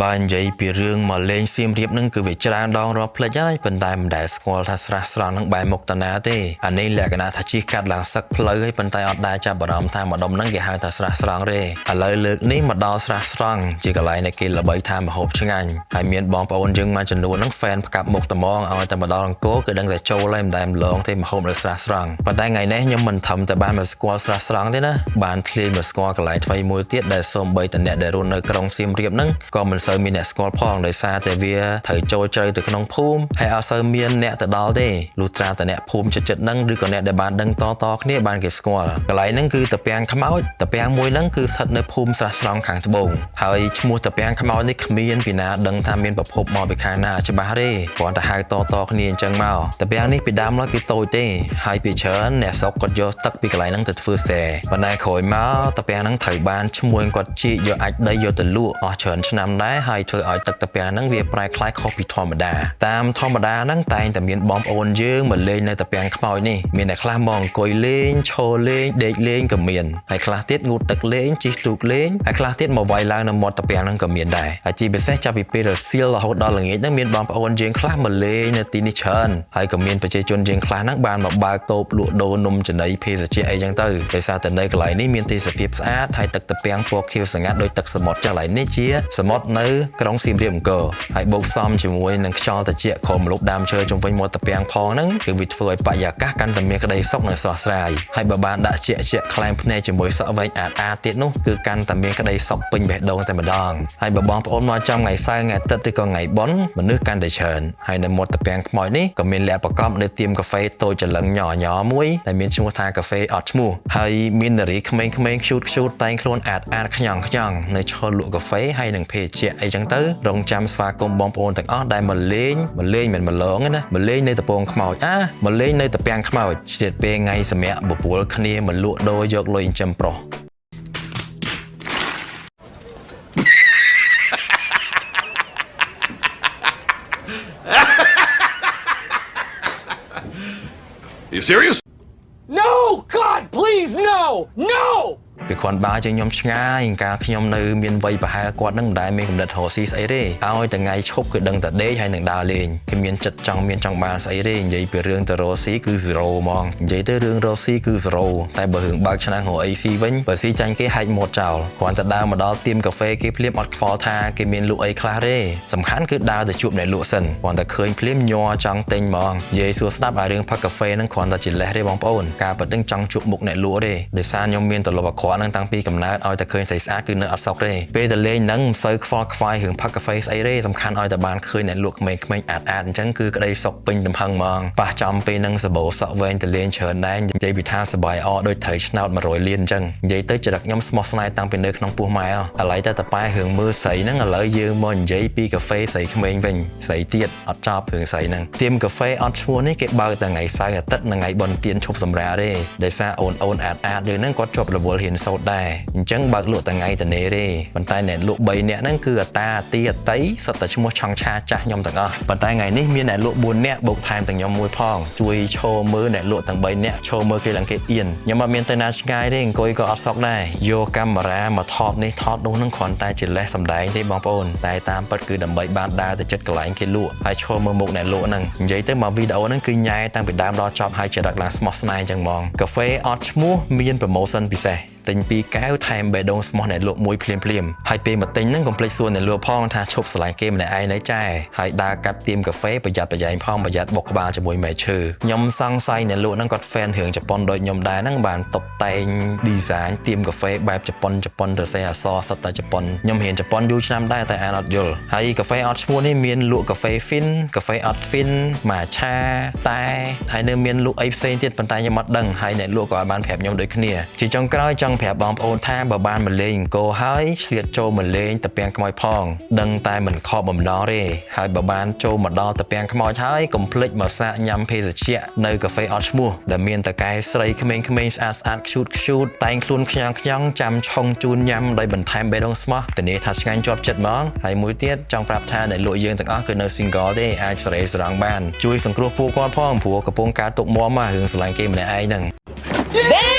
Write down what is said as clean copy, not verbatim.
បើនិយាយពីរឿងមកលេងសៀមរាបនឹងគឺវាច្រើនដងរាប់ភ្លេចហើយប៉ុន្តែមិនដែលស្គាល់ថាស្រះស្រង់នឹងបែរមុខតាណាទេអានេះលក្ខណៈថាជិះកាត់ឡើងសឹកផ្លូវហើយប៉ុន្តែអត់ដែលចាប់អារម្មណ៍ថាម្ដុំហ្នឹងគេហៅថាស្រះស្រង់ទេឥឡូវលើកនេះមកដល់ស្រះស្រង់ជាកន្លែងដែលគេល្បីថាម្ហូបឆ្ងាញ់ហើយមានបងប្អូនយើងមួយចំនួនហ្នឹង fan ផ្កាប់មុខត្មងឲ្យតែមកដល់អង្គរគឺដឹងតែចូលហើយមិនដែលម្លងទេម្ហូបនៅស្រះស្រង់ប៉ុន្តែថ្ងៃនេះខ្ញុំមិនធំតែបានមកស្គាល់ស្រះស្រង់ទេណាបានធ្លាយមកស្គាល់កន្លែងថ្មីមួយទៀតដែលសូម្បីតែអ្នកដែលរស់នៅក្រុងសៀមរាបហ្នឹងក៏មិនសូវមានអ្នកស្គាល់ផងដោយសារតែវាត្រូវចូលជ្រៅទៅក្នុងភូមិហើយអត់សូវមានអ្នកទៅដល់ទេលុះត្រាតែអ្នកភូមិចិត្តៗហ្នឹងឬក៏អ្នកដែលបានដឹងតៗគ្នាបានគេស្គាល់កន្លែងហ្នឹងគឺតាពាំងខ្មោចតាពាំងមួយហ្នឹងគឺស្ថិតនៅភូមិស្រះស្រង់ខាងត្បូងហើយឈ្មោះតាពាំងខ្មោចនេះគ្មានពីណាដឹងថាមានប្រភពមកពីខាងណាច្បាស់ទេគ្រាន់តែហៅតៗគ្នាអញ្ចឹងមកតាពាំងនេះពីដើមឡើយគឺតូចទេហើយពីច្រើនអ្នកស្រុកគាត់យកទឹកពីកន្លែងហ្នឹងទៅធ្វើស្រែប៉ុន្តែក្រោយមកតាពាំងហ្នឹងត្រូវបានឈ្មួញគាត់ជីកយកអាចដីយកទៅលក់អស់ច្រើនឆ្នាំដែរហើយធ្វើឲ្យទឹកតាពាំងហ្នឹងវាប្រែក្លាយខុសពីធម្មតាតាមធម្មតាហ្នឹងតែងតែមានបងប្អូនយើងមកលេងនៅតាពាំងខ្មោចនេះមានអ្នកខ្លះមកអង្គុយលេងឈរលេងដេកលេងក៏មានហើយខ្លះទៀតងូតទឹកលេងជិះទូកលេងហើយខ្លះទៀតមកវាយឡើងនៅមាត់តាពាំងហ្នឹងក៏មានដែរហើយជាពិសេសចាប់ពីពេលរសៀលរហូតដល់ល្ងាចហ្នឹងមានបងប្អូនយើងខ្លះមកលេងនៅទីនេះច្រើនហើយក៏មានប្រជាជនយើងខ្លះហ្នឹងបានមកបើកតូបលក់ដូរនំចំណីភេសជ្ជៈអីចឹងទៅដោយសារតែនៅកន្លែងនេះមានទេសភាពស្អាតហើយទឹកតាពាំងពណ៌ខៀវស្ងាត់ដោយទឹកសមុទ្រចឹងកន្លែងនេះជាសមុទ្រនៅក្រុងសៀមរាបអង្គរហើយបូកផ្សំជាមួយនឹងខ្យល់ត្រជាក់ក្រោមម្លប់ដើមឈើជុំវិញមាត់តាពាំងផងហ្នឹងគឺវាធ្វើឲ្យបរិយាកាសកាន់តែមានក្តីសុខនិងស្រស់ស្រាយហើយបើបានដាក់ជាក់ខ្លែងភ្នែកជាមួយសក់វែងអាតអាតទៀតនោះគឺកាន់តែមានក្តីសុខពេញបេះដូងតែម្ដងហើយបើបងប្អូនមកចំថ្ងៃសៅរ៍ថ្ងៃអាទិត្យឬក៏ថ្ងៃបុណ្យមនុស្សកាន់តែច្រើនហើយនៅមាត់តាពាំងខ្មោចនេះក៏មានលក្ខប្រកបនៅទៀមកាហ្វេតូចច្រឡឹងញញមួយដែលមានឈ្មោះថាកាហ្វេអត់ឈ្មោះហើយមាននារីក្មេងៗខ្ជូតខ្ជូតតែងខ្លួនអាតអាតខ្ញងខ្ញងនៅឈរលក់កាហ្វេហើយនឹងភេសជ្ជៈអីចឹងទៅរងចាំស្វាគមន៍បងប្អូនទាំងអស់ដែលមកលេងមកលេងមិនមកលងទេណាមកលេងនៅតពងខ្មោចអាមកលេងនៅតាពាំងខ្មោចឆ្លៀតពេលថ្ងៃសម្រាប់បបួលគ្នាមកលក់ដូរយកលុយចិញ្ចឹមប្រុស You serious? No! God, please, no! No! ពីគ្រាន់បើជាងខ្ញុំឆ្ងាយកាលខ្ញុំនៅមានវ័យប្រហែលគាត់នឹងមិនដែលមានកំណត់រកស៊ីស្អីទេឲ្យតែថ្ងៃឈប់គឺដឹងតែដេកហើយនឹងដើរលេងគេមានចិត្តចង់មានចង់បានស្អីទេនិយាយពីរឿងទៅរកស៊ីគឺ0ហ្មងនិយាយទៅរឿងរកស៊ីគឺ0តែបើរឿងបើកឆ្នាំងរកអីស៊ីវិញបើស៊ីចាញ់គេហែកមាត់ចោលគ្រាន់តែដើរមកដល់ទៀមកាហ្វេគេភ្លាមអត់ខ្វល់ថាគេមានលក់អីខ្លះទេសំខាន់គឺដើរទៅជួបអ្នកលក់សិនគ្រាន់តែឃើញភ្លាមញ័រចង់ទិញហ្មងនិយាយសួរស្ដាប់ឲ្យរឿងផឹកកាហ្វេហ្នឹងគ្រាន់តែជាលេសទេបងប្អូនការប៉ັດនឹងចង់ជួបមុខអ្នកលក់ទេដោយសារខ្ញុំមានទម្លាប់អាក្រក់ហ្នឹងតាំងពីកំណើតឲ្យតែឃើញស្អីស្អាតគឺនៅអត់សុខទេពេលទៅលេងហ្នឹងមិនសូវខ្វល់ខ្វាយរឿងផឹកកាហ្វេស្អីទេសំខាន់ឲ្យតែបានឃើញអ្នកលក់ក្មេងៗអាតអាតអញ្ចឹងគឺក្តីសុខពេញទំហឹងហ្មងប៉ះចំពេលហ្នឹងសបោសក់វែងទៅលេងច្រើនដែរនិយាយពីថាសบายអដូចត្រូវឆ្នោត100លានអញ្ចឹងនិយាយទៅចរិតខ្ញុំស្មោះស្នេហ៍តាំងពីនៅក្នុងពោះម៉ែឥឡូវតែតប៉ែរឿងមើលស្រីហ្នឹងឥឡូវយើងមកនិយាយពីកាហ្វេស្រីក្មេងវិញស្រីទៀតអត់ចប់រឿងស្រីហ្នឹងទៀមកាហ្វេអត់ឈ្មោះនេះគេបើកតែថ្ងៃសៅរ៍អាទិត្យនិងថ្ងៃបុណ្យទានឈប់សម្រាកទេដោយសារអូនអូនអាតអាតយើងហ្នឹងគាត់ជាប់រវល់រៀនសូត្រដែរអញ្ចឹងបើកលក់តែថ្ងៃតនេទេប៉ុន្តែអ្នកលក់3នាក់ហ្នឹងគឺអតាអាទីអតីសុទ្ធតែឈ្មោះឆង្ឆាចាស់ខ្ញុំទាំងអស់ប៉ុន្តែថ្ងៃនេះមានអ្នកលក់4នាក់បូកថែមទាំងខ្ញុំមួយផងជួយឈរមើលអ្នកលក់ទាំង3នាក់ឈរមើលគេឡើងគេអៀនខ្ញុំអត់មានទៅណាឆ្ងាយទេអង្គុយក៏អត់សុខដែរយកកាមេរ៉ាមកថតនេះថតនោះហ្នឹងគ្រាន់តែជាលេសសម្ដែងទេបងប្អូនតែតាមពិតគឺដើម្បីបានដើរទៅចិត្តកន្លែងគេលក់ហើយឈរមើលមុខអ្នកលក់ហ្នឹងនិយាយទៅមកវីដេអូហ្នឹងគឺញ៉ែតាំងពីដើមដល់ចប់ហើយចរិតឡើងស្មោះស្នេហ៍អញ្ចឹងហ្មងកាហ្វេអត់ឈ្មោះមាន promotion ពិសេសទិញ2កែវថែមបេះដូងស្មោះអ្នកលក់មួយភ្លាមភ្លាមហើយពេលមកទិញហ្នឹងកុំភ្លេចសួរអ្នកលក់ផងថាឈប់ស្រឡាញ់គេម្នាក់ឯងនៅចែហើយដើរកាត់ទៀមកាហ្វេប្រយ័ត្នប្រយែងផងប្រយ័ត្នបុកក្បាលជាមួយមែឈើខ្ញុំសង្ស័យអ្នកលក់ហ្នឹងគាត់ fan រឿងជប៉ុនដូចខ្ញុំដែរហ្នឹងបានតុបតែង design ទៀមកាហ្វេបែបជប៉ុនជប៉ុនទៅសេអសសុទ្ធតែជប៉ុនខ្ញុំរៀនជប៉ុនយូរឆ្នាំដែរតែអានអត់យល់ហើយកាហ្វេអត់ឈ្មោះនេះមានលក់កាហ្វេហ្វិនកាហ្វេអត់ហ្វិនម៉ាឆាតែហើយនៅមានលក់អីផ្សេងទៀតប៉ុន្តែខ្ញុំអត់ដឹងហើយអ្នកលក់ក៏អត់បានប្រាប់ខ្ញុំដូចគ្នាជាចុងក្រោយចង់ប្រាប់បងប្អូនថាបើបានមកលេងអង្គរហើយឆ្លៀតចូលមកលេងតាពាំងខ្មោចផងដឹងតែមិនខកបំណងទេហើយបើបានចូលមកដល់តាពាំងខ្មោចហើយកុំភ្លេចមកសាកញ៉ាំភេសជ្ជៈនៅកាហ្វេអត់ឈ្មោះដែលមានតកែស្រីក្មេងៗស្អាតស្អាតខ្ជូតខ្ជូតតែងខ្លួនខ្ញងខ្ញងចាំឆុងជូនញ៉ាំដោយបន្ថែមបេះដូងស្មោះធានាថាឆ្ងាញ់ជាប់ចិត្តហ្មងហើយមួយទៀតចង់ប្រាប់ថាអ្នកលក់យើងទាំងអស់គឺនៅ single ទេអាចសេរីស្រង់បានជួយសង្គ្រោះពួកគាត់ផងព្រោះកំពុងកើតទុកមាំរឿងស្រឡាញ់គេម្នាក់ឯងហ្នឹង Damn!